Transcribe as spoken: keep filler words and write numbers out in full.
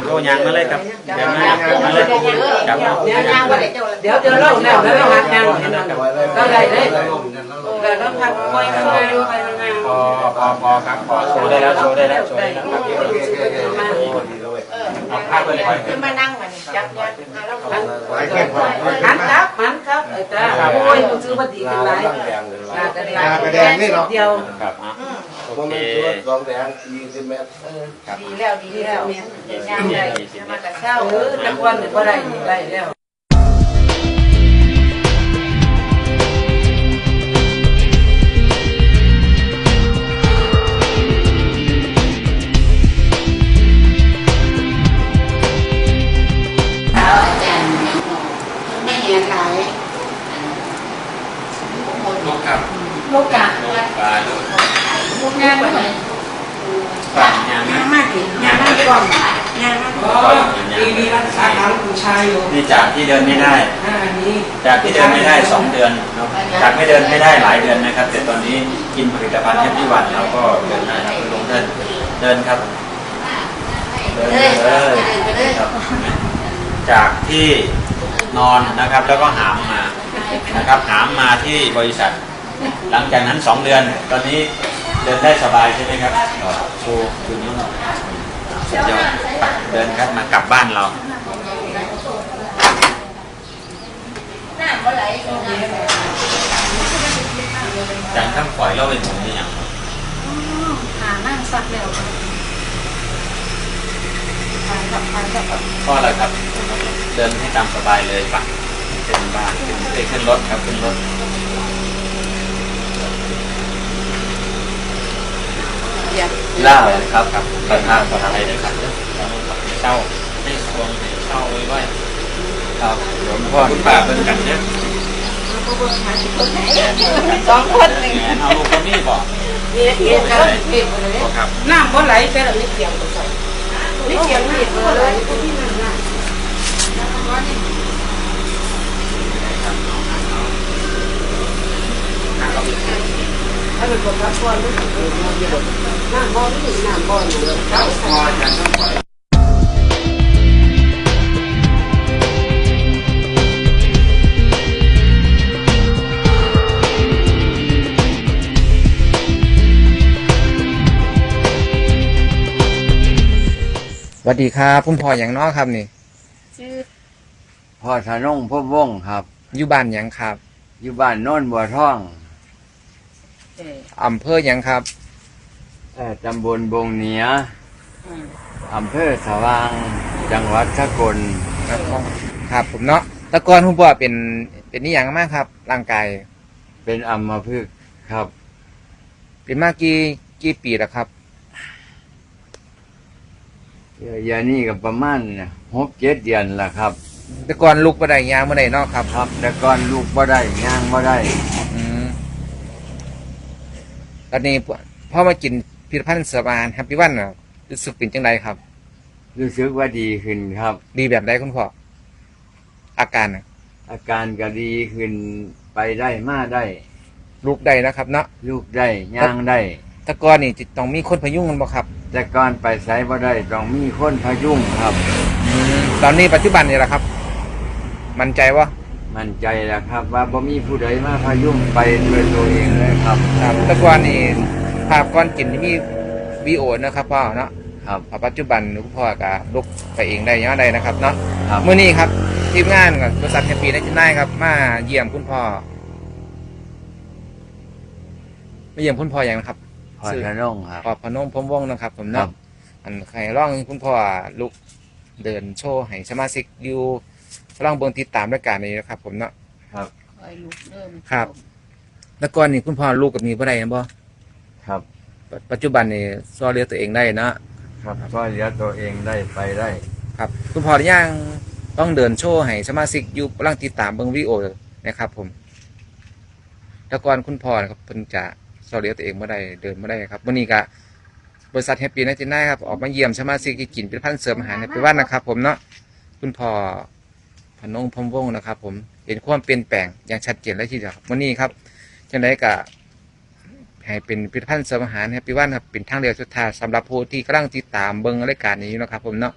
โตยางมาเลยครับ เดี๋ยวมาเลยครับ เดี๋ยวย่างบ่ได้เจ้า เดี๋ยวเดี๋ยวเราแล้วแล้วเราหัดย่างเราได้เลย เดี๋ยวเราพักค่อยๆค่อยๆ พอพอพอครับ พอโชว์ได้แล้ว โชว์ได้แล้ว โชว์ได้แล้วครับ เอาภาพไปเลย คือมานั่งมันจับยอดมาแล้ว หันครับหันครับเออจ้า โอ้ยมันซื้อมาดีเป็นไร หน้าแดงเลย หน้าแดง หน้าแดงนี่เนาะ เดียว ครับ อ่ะ อืม โอเค บ่แม่นตัวสองแดง ยี่สิบเมตร เออ ครับ ดีแล้วดีแล้ว ย่างได้ ยี่สิบเมตร มาแต่เช้า เออ แต่ก่อนเนี่ยบ่ได้ ได้แล้ว เอาอาจารย์ ไม่เห็นหลาย ลูกครับ ลูกกะ ลูกปลาลูก ลูกงานบ่เห็น ปลาย่าง ย่างมากสิ ย่างมากก่อน ย่างมากก่อน อ๋อ ดีๆ รักษาหาลูกผู้ชายอยู่ นี่จากที่เดินไม่ได้ อ่า นี่ จากที่เดินไม่ได้สองเดือนเนาะ จากไม่เดินไม่ได้หลายเดือนนะครับ แต่ตอนนี้กินผลิตภัณฑ์แฮปปี้วันแล้วก็เดินได้ครับ คุณลุงเดิน เดินครับ เดินเลย ครับ จากที่นอนนะครับ แล้วก็หามมานะครับ หามมาที่บริษัท หลังจากนั้นสองเดือน ตอนนี้เดินได้สบายใช่ไหมครับ โชว์คืนนี้หน่อย สุดยอด ไป เดินครับ มากลับบ้านเรา น้ำบ่ไหล อาจารย์ครับ ปล่อยเราเป็นหงส์หรือยังครับ อ๋อ หานั่งสักแล้ว ไปครับ ไปครับ ข้ออะไรครับ เดินให้ตามสบายเลยปะ ขึ้นบ้าน ขึ้น เอ้ย ขึ้นรถครับ ขึ้นรถ เดี๋ยว ล่าเลยครับ ครับ ประธานประธานอะไรนะครับ เจ้า ให้ทวงให้เช่าไว้ไว้ ครับ หลวงพ่อ คุณป้าเบิ่งกันเนี่ย สองคนนี่ เอาลูกคนนี้บอก นี่เห็นกัน ครับ น้ำบ่ไหลแต่ละนิดเดียวก็ใส่ นิดเดียวนิดเดียวเลย อันนี้ก็พักผ่อน น้ำบ่มี น้ำบ่มี ครับ สวัสดีครับ คุณพ่อหยังเนาะครับนี่ ชื่อ พ่อธนงพรหมวงศ์ครับ อยู่บ้านหยังครับ อยู่บ้านโนนบัวทอง เออ อำเภอหยังครับ เอ่อ ตำบลบงเหนือ อืม อำเภอสว่าง จังหวัดสกล ครับผมเนาะ แต่ก่อนคุณพ่อเป็น เป็นอิหยังมาครับ ร่างกาย เป็นอัมพฤกษ์ครับ เป็นมากี่ กี่ปีแล้วครับ เอ่อ อย่างนี้ก็ประมาณหกเจ็ดเดือนละครับ แต่ก่อนลุกบ่ได้ ย่างบ่ได้เนาะครับ ครับ แต่ก่อนลุกบ่ได้ ย่างบ่ได้ อืม ตอนนี้พอมากินผลิตภัณฑ์เสริมอาหารแฮปปี้วันน่ะ รู้สึกเป็นจังใดครับ รู้สึกว่าดีขึ้นครับ ดีแบบใดคุณพ่อ อาการน่ะ อาการก็ดีขึ้น ไปได้มาได้ ลุกได้นะครับเนาะ ลุกได้ ย่างได้ แต่ก่อนนี่ต้องมีคนพยุงกันบ่ครับ แต่ก่อนไปไสบ่ได้ ต้องมีคนพยุงครับ อืม ตอนนี้ปัจจุบันนี่แหละครับ มั่นใจบ่ มั่นใจแล้วครับ ว่าบ่มีผู้ใดมาพยุงไปด้วยตัวเองเลยครับ ครับ แต่ก่อนนี่ภาพก่อนกินนี่มีวีโอนะครับพ่อเนาะ ครับ ปัจจุบันคุณพ่อก็ลุกไปเองได้ ย่างได้นะครับเนาะ ครับ มื้อนี้ครับ ทีมงานกับบริษัทแฮปปี้ไนน์ตี้ไนน์ครับ มาเยี่ยมคุณพ่อ มาเยี่ยมคุณพ่อหยังนะครับ พ่อธนงครับ พ่อธนงพรหมวงศ์นะครับผมเนาะ ครับ อันให้ลองคุณพ่อลุกเดินโชว์ให้สมาชิกอยู่ กำลังเบิ่งติดตามรายการนี้นะครับผมเนาะ ครับ คอยลุกเริ่ม ครับ แต่ก่อนนี่คุณพ่อลุกแบบนี้บ่ได้แม่นบ่ ครับ ปัจ ปัจจุบันนี่ซ่อยเหลือตัวเองได้เนาะ ครับ ซ่อยเหลือตัวเองได้ ไปได้ ครับ คุณพ่อหรือยัง ต้องเดินโชว์ให้สมาชิกอยู่กำลังติดตามเบิ่งวิดีโอนะครับผม แต่ก่อนคุณพ่อนะครับ เพิ่นจะซ่อยเหลือตัวเองบ่ได้ เดินบ่ได้ครับ มื้อนี้ก็บริษัทแฮปปี้ไนน์ตี้ไนน์ครับ ออกมาเยี่ยมสมาชิกที่กินผลิตภัณฑ์เสริมอาหารแฮปปี้วันนะครับผมเนาะ คุณพ่อ ธนงพรหมวงศ์นะครับผม เห็นความเปลี่ยนแปลงอย่างชัดเจนเลยทีเดียวครับ มื้อนี้ครับ จังใดก็ให้เป็นผลิตภัณฑ์เสริมอาหารแฮปปี้วันครับ เป็นทางเลือกสุดท้ายสำหรับผู้ที่กำลังติดตามเบิ่งรายการนี้อยู่นะครับผมเนาะ